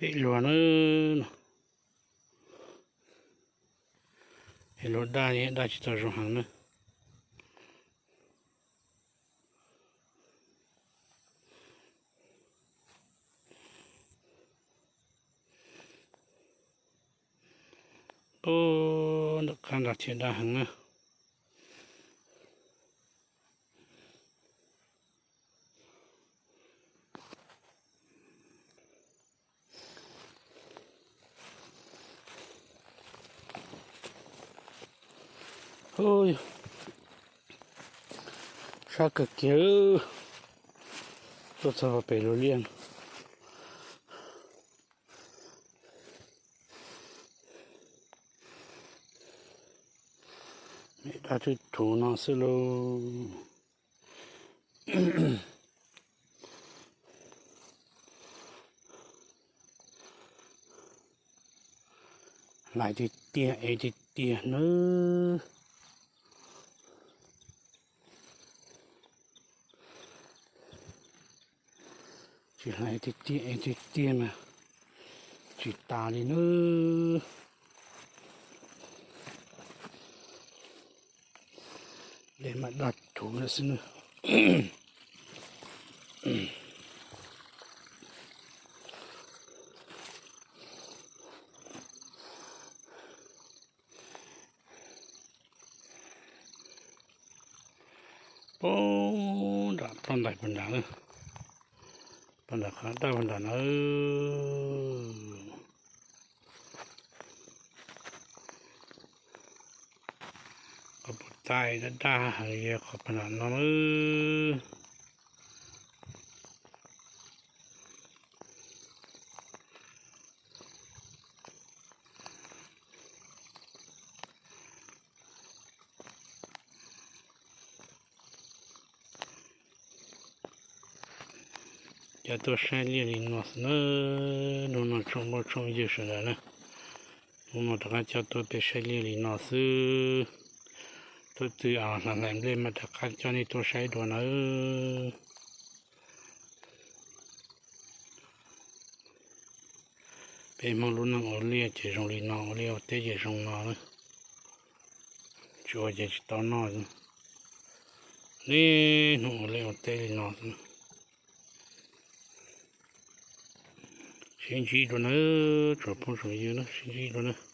Pem luag na, es luag daj, daj tsis tau zoo heev na. Ub, nram qab nrad thiaj daj heev na. Ub, sab kawg kiag, tuaj txog pem luag liaj. Daj twb thuv no xwb lauj. Hlais tiag tiag, ev tiag tiag nawb. Tsis hlais tiag tiag, ev tiag tiag mas tsis tas li nawb. Dej mas daj thuv lawm xwb nawb. Poob nram toj ntais puag nrad na, puag nram qhov daj puag nrad na. Qhov puag ta daj daj heev yog qhov puag nram no na. Coj tuaj saib liaj li no xwb na. Hnub no tsoom phooj tsoom ywg sawv daws na, hnub no rov qab coj tuaj peb saib liaj li no xwb. Thaum twg hlais hlais nplej mas rov qab coj nej tuaj saib dua nawb. Peb Hmoob lub neej ua liaj ces zoo li no, ua liaj ua teb ces zoo no na. Tsis ua ces tsis tau noj. Niaj hnub ua liaj ua teb li no xwb. Sib ntsib dua nawb tsoom phooj tsoom ywg na, sib ntsib dua nawb.